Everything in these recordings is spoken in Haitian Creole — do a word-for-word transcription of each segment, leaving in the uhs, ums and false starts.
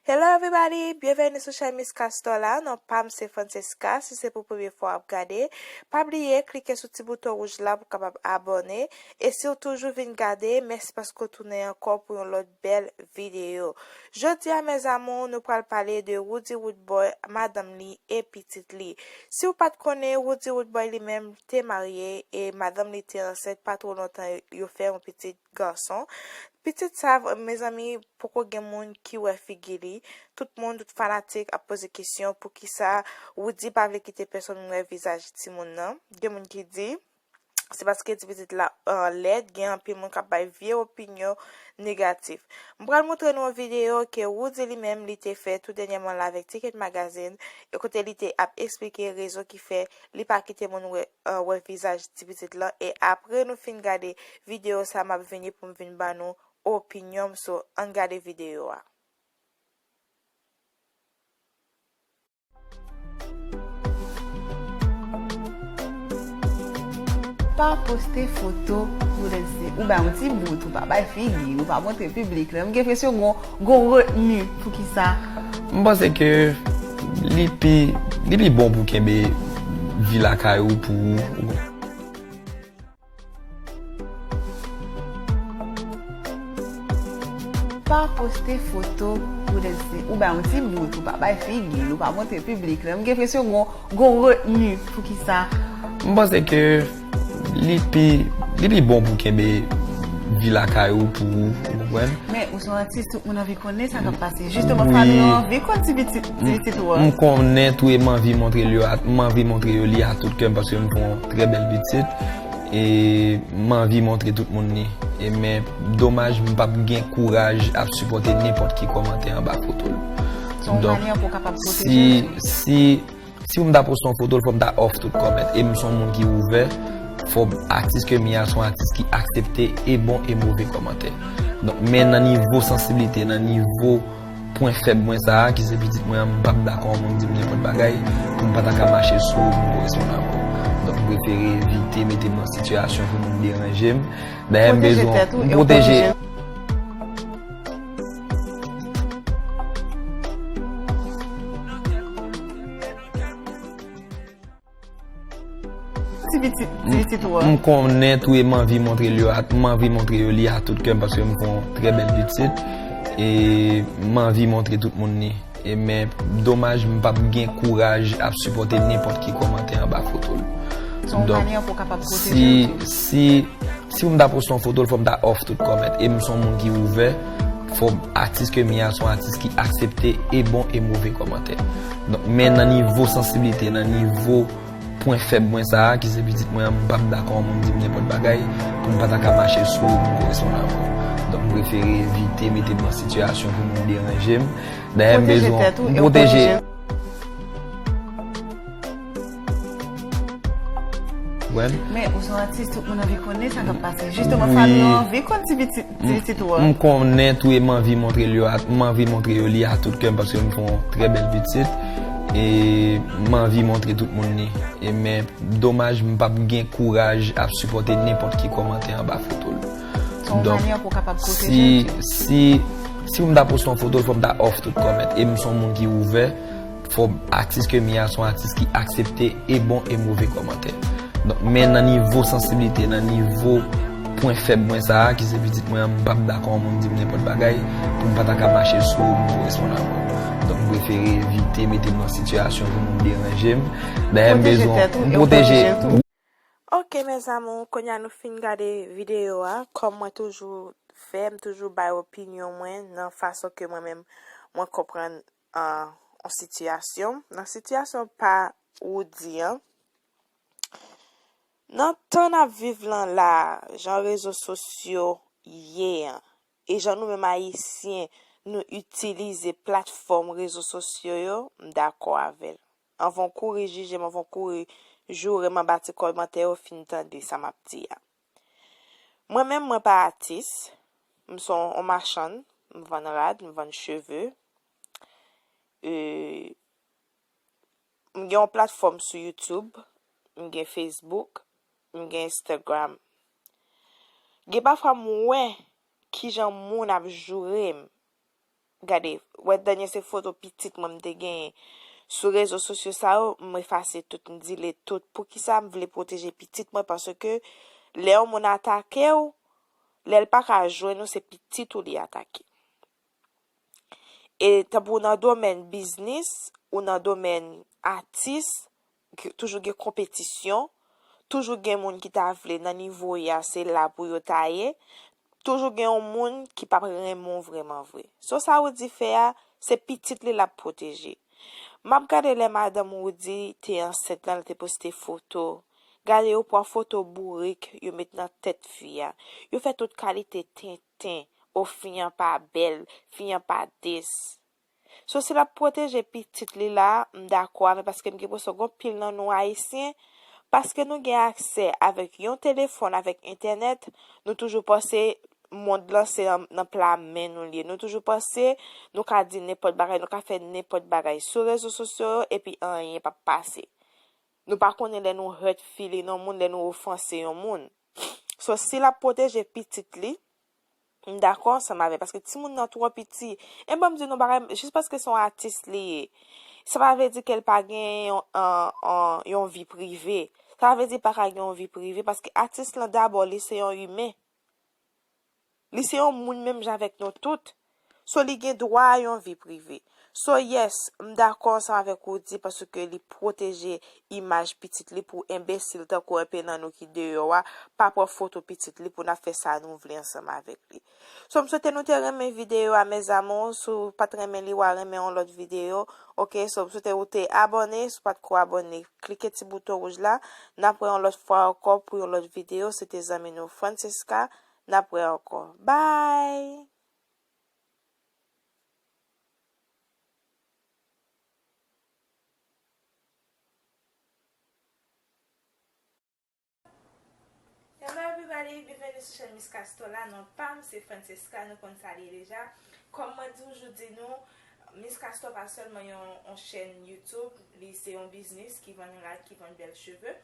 Hello everybody, byenveni sou chèn Miss Castor la. Non pa m se Francesca. Si se pou premye fwa w ap gade, pa bliye klike sou ti bouton wouj la pou w kapab abòne. E si w toujou vin gade, mèsi paske w tounen ankò pou yon lòt bèl videyo. Jodi a, mes amours, nou pral pale de Roody Roodboy, madanm li e pitit li. Si w pa t konnen, Roody Roodboy li menm te marye e madanm li te ansent pa twò lontan yo fè yon pitit gason. Pitit sa, mezanmi, poko gen moun ki wè figi li. Tout moun, tout fanatik ap poze kesyon poukisa Roody pa vle kite pèsonn wè vizaj timoun nan. Gen moun ki di se paske ti pitit la, euh, lèd, gen anpil moun k ap bay vye opinyon negatif. M pral montre nou yon videyo ke Roody li menm li te fè tou dènyèman la avèk Ticket Magazine, e kote li te ap eksplike rezon ki fè li pa kite moun wè, euh, wè vizaj ti pitit lan. E apre nou fin gade videyo sa, m ap vini pou m vin ban nou opinyon m. So, ann gade videyo a. Pa poste foto pou lè se ou bay yon ti bout, ou pa bay figi, ou pa montre piblik la. M gen enpresyon gon, gon retni. Poukisa? M panse ke li pi, li pi bon pou kenbe vi lakay ou pou ou. Pa poste foto pou lè se ou bay yon ti bout, ou pa bay figi, ou pa montre piblik la. M gen enpresyon gon, gon retni. Poukisa? M panse ke li pi, li pi bon pou kenbe vi lakay ou pou ou, ou konprann? Men ou se yon atis, tout moun anvi konnen sa k ap pase. Jisteman, fanmi yo anvi konn ti pitit, ti pitit ou an. M konnen tou e m anvi montre l yo a, m anvi montre yo li a tout kè m paske m fè yon trè bèl pitit. E m anvi montre tout moun li. E men domaj m p ap gen kouraj ap sipòte nenpòt ki kòmantè anba foto l. Se yon manyè pou w kapab pwoteje l tou. Si, si, si m ta poste yon foto l, fò m ta off tout kòmèt. E m se yon moun ki ouvè. Fò atis ke m ye a se yon atis ki aksepte e bon e move kòmantè. Donk, men nan nivo sansiblite, nan nivo pwen fèb mwen sa a, ki se pitit mwen an, m p ap dakò yon moun di m nenpòt bagay, pou m pa ta ka mache sou ou, pou m koresponn avè w. Donk, m prefere evite mete m nan sitiyasyon pou moun deranje m. Dayè, m bezwen, m pwoteje. Ti pitit, ti pitit ou an. M konnen tou e m anvi montre l yo a, m anvi montre yo li a tout kè m paske m fè yon trè bèl pitit. E m anvi montre tout moun li. E men domaj m p ap gen kouraj ap sipòte nenpòt ki kòmantè anba foto l. Se yon manyè pou w kapab pwoteje w tou. Si, si, si m ta poste yon foto l, fò m ta off tout kòmèt. E m se yon moun ki ouvè. Fò atis ke m ye a se yon atis ki aksepte e bon e move kòmantè. Donk, men nan nivo sansiblite, nan nivo pwen fèb mwen sa a, ki se pitit mwen an, m p ap dakò yon moun di m nenpòt bagay, pou m pa ta ka mache sou ou, pou m koresponn avè w. Donk, m prefere evite mete m nan sitiyasyon pou moun deranje m. Dayè, m bezwen, m pwoteje. Men ou se yon atis, tout moun anvi konnen sa k ap pase. Jisteman, fanmi yo anvi konn ti pitit, ti pitit ou an. M konnen tou e m anvi montre l yo a, m anvi montre yo li a tout kè m paske m fè yon trè bèl pitit. E m anvi montre tout moun li. E men domaj m p ap gen kouraj ap sipòte nenpòt ki kòmantè anba foto l. Se yon manyè pou w kapab pwoteje l tou. Si, si, si m ta poste yon foto l, fò m ta off tout kòmèt. E m se yon moun ki ouvè. Fò atis ke m ye a se yon atis ki aksepte e bon e move kòmantè. Donk, men nan nivo sansiblite, nan nivo pwen fèb mwen sa a, ki se pitit mwen an, m p ap dakò yon moun di m nenpòt bagay, pou m pa ta ka mache sou ou, pou m koresponn avè w. Donk, m prefere evite mete m nan sitiyasyon pou moun deranje m. Dayè, m bezwen, m pwoteje. Ok, mes amours, kounye a nou fin gade videyo a. Kòm mwen toujou fè, m toujou bay opinyon mwen nan fason ke mwen menm mwen konprann, ah, yon sitiyasyon. Nan sitiyasyon pa Roody an, nan tan n ap viv lan la, jan rezo sosyo ye an, e jan nou menm Ayisyen nou itilize platfòm rezo sosyo yo, m dakò avè l. Anvan w kouri jije m, anvan w kouri joure m anba ti kòmantè yo, fin tande sa m ap di a. Mwen menm, mwen pa atis, m se yon machann, m vann rad, m vann cheve. E, m gen yon platfòm sou YouTube, m gen Facebook, m gen Instagram. Gen pafwa m wè kijan moun ap joure m, Gade, wè dènye se foto pitit mwen m te genyen. Sou rezo sosyo sa yo, m efase tout, m delete tout. Poukisa m vle pwoteje pitit mwen? Paske lè yon moun atake w, lè l pa ka jwenn ou, se pitit ou li atake. E tanpou nan domèn biznis, ou nan domèn atis, toujou gen konpetisyon, toujou gen moun ki ta vle nan nivo w ye a, se la pou yo ta ye, toujou gen yon moun ki p ap renmen w vrèman vre. So sa Roody fè a, se pitit li l ap pwoteje. M ap gade lè madanm Roody te ansent lan, l te poste foto. Gade yo pran foto bourik, yo met nan tèt fi a. Yo fè tout kalite tenten. O, fi an pa bèl, fi an pa des. So, si l ap pwoteje pitit li la, m dakò avè l, paske m gen enpresyon gen anpil nan nou Ayisyen, paske nou gen aksè avèk yon telefòn, avèk entènèt, nou toujou panse mond lan se nan, nan pla men nou l ye. Nou toujou panse nou ka di nenpòt bagay, nou ka fè nenpòt bagay sou rezo sosyo yo, epi anyen p ap pase. Nou pa konnen lè nou hurt feeling yon moun, lè nou ofanse yon moun. So, si l ap pwoteje pitit li, m dakò ansanm avè l, paske timoun nan twò piti. E ban m di nou bagay, jis paske se yon atis li ye, sa pa vle di ke l pa gen yon, an, an, yon vi prive. Sa pa vle di l pa ka gen yon vi prive, paske atis lan dabò, li se yon imen. Li se yon moun menm jan avèk nou tout. So, li gen dwa a yon vi prive. So, yes, m dakò ansanm avèk Roody paske li pwoteje imaj pitit li pou enbesil tankou enpe nan nou ki deyò a pa pran foto pitit li pou n ap fè sa nou vle ansanm avèk li. So, m swete nou te renmen videyo a, mes amours. Si w pa t renmen li, w a renmen yon lòt videyo. Oke, so, m swete ou te abòne. Si w pa t ko abòne, klike ti bouton wouj la. N ap wè yon lòt fwa ankò pou yon lòt videyo. Se te zanmi nou Francesca. N ap wè ankò. Bye! Hello everybody, byenveni sou chèn Miss Castor la. Non pa m se Francesca, nou konn sa l ye deja. Kòm mwen toujou di nou, Miss Castor pa sèlman yon, yon chèn YouTube, li se yon biznis ki vann rad, ki vann bèl cheve.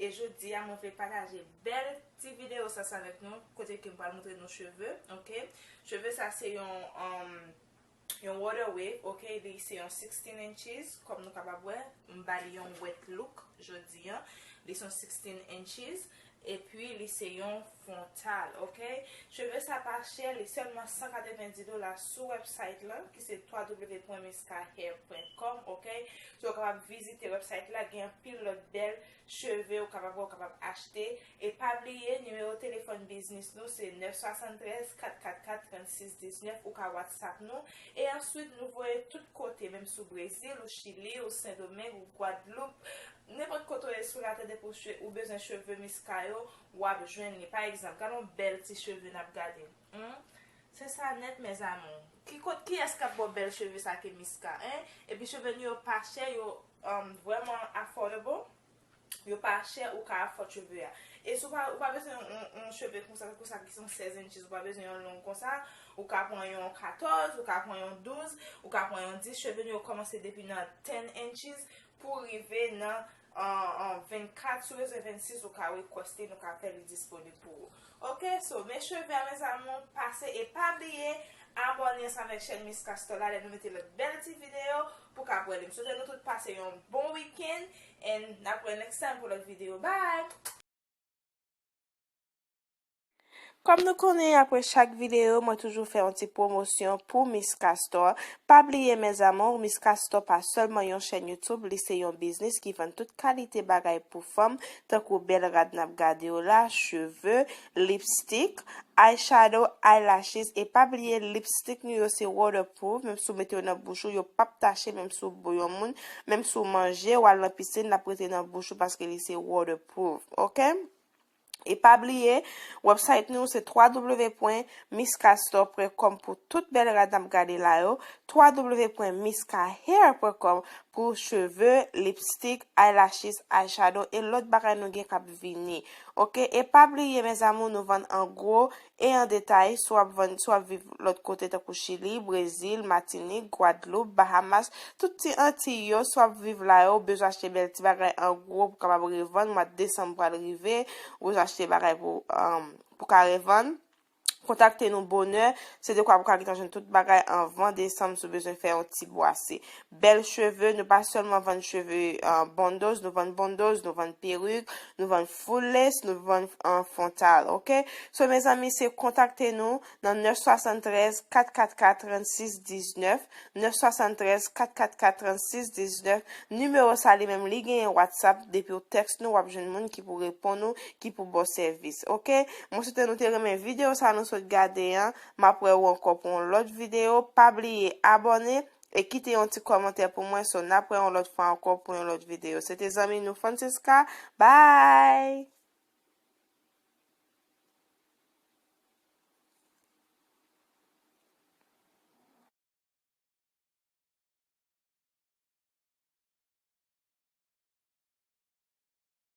E jodi a, mwen vle pataje bèl ti videyo sa, sa avèk nou, kote ke m pral montre nou cheve, oke? Cheve sa se yon, um, yon water wave, oke? Li se yon sixteen inches, kòm nou kapab wè, m ba li yon wet look jodi a. Li se yon sixteen inches, epi li se yon frontal, oke? Cheve sa pa chè, li sèlman san katrevenndis dola sou website lan, ki se w w w pwen miska hair pwen com, oke? So, w kapab vizite website la, gen anpil lòt bèl cheve ou kapab wè, ou kapab achte. E pa bliye, nimewo telefòn biznis nou se nèf swasanntrèz kat kat kat trannsis diznèf. Ou ka WhatsApp nou. E answit, nou voye tout kote, menm si w Brezil, ou Chili, ou Sendomeng, ou Gwadloup, nenpòt kote w ye sou latè, depi w che-, ou bezwen cheve Miska yo, w ap jwenn li. Pa egzanp, gade yon bèl ti cheve n ap gade. Hmm? Se sa nèt, mes amours. Ki kot, kiyès k ap ba w bèl cheve sa ke Miska, en? Epi cheve nou yo pa chè, yo, um, vrèman affordable. Yo pa chè, ou ka afford cheve a. E si w pa, ou pa bezwen yon, yon, yon cheve konsa, konsa ki se yon sèz inches, ou pa bezwen yon long konsa, ou ka pran yon katòz, ou ka pran yon douz, ou ka pran yon dis. Cheve nou yo kòmanse depi nan ten inches pou rive nan, an, an vennkat. Si w bezwen vennsis, ou ka request li, nou ka fè li disponib pou ou. Oke, so, men cheve a, mes amours, pase e pa bliye abòne ansanm avèk chèn Miss Castor la, lè nou mete lòt bèl ti videyo pou w ka wè li. M swete nou tout pase yon bon weekend, and n ap wè next time pou lòt videyo. Bye! Kòm nou konnen, apre chak videyo, mwen toujou fè yon ti pwomosyon pou Miss Castor. Pa bliye, mes amours, Miss Castor pa sèlman yon chèn YouTube, li se yon biznis ki vann tout kalite bagay pou fanm, tankou bèl rad n ap gade yo la, cheve, lipstick, eyeshadow, eyelashes, e pa bliye lipstick nou yo se waterproof, menm si w mete yo nan bouch ou, yo p ap tache, menm si w bo yon moun, menm si w manje, w al nan pisin, l ap rete nan bouch ou paske li se waterproof, oke? E pa bliye, website nou se w w w pwen miss castor pwen com pou tout bèl rad n ap gade la yo, w w w pwen miska hair pwen com pou cheve, lipstick, eyelashes, eyeshadow e lòt bagay nou gen k ap vini. Oke, e pa bliye, mes amours, nou vann an gwo e an detay. Si w ap vann, si w ap viv lòt kote tankou Chili, Brezil, Matinik, Gwadloup, Bahamas, tout ti Antiy yo, si w ap viv la yo, w bezwen achte bèl ti bagay an gwo pou w kapab revann, mwa desanm pral rive, w bezwen achte bagay pou, um, pou ka revann. Kontakte nou bonè, se dekwa pou ka gentan jwenn tout bagay anvan desanm si w bezwen fè yon ti bwase. Bèl cheve, nou pa sèlman vann cheve uh, bondoz, nou vann bondoz, nou vann perik, nou vann full lace, nou vann uh, frontal, ok? So, mezanmi, se kontakte nou nan nèf swasann trèz, kat kat kat, trannsis diznèf, nèf swasann trèz, kat kat kat, trannsis diznèf. Nimewo sa li menm, li genyen WhatsApp, depi w tèks nou, w ap jwenn moun ki pou reponn ou, ki pou ba w sèvis, ok? Mwen swete nou te renmen videyo sa nou sot gade an. M ap wè ou ankò pou yon lòt videyo. Pa bliye abòne e kite yon ti kòmantè pou mwen. So, n ap wè yon lòt fwa ankò pou yon lòt videyo. Se te zanmi nou Francisca. Bye!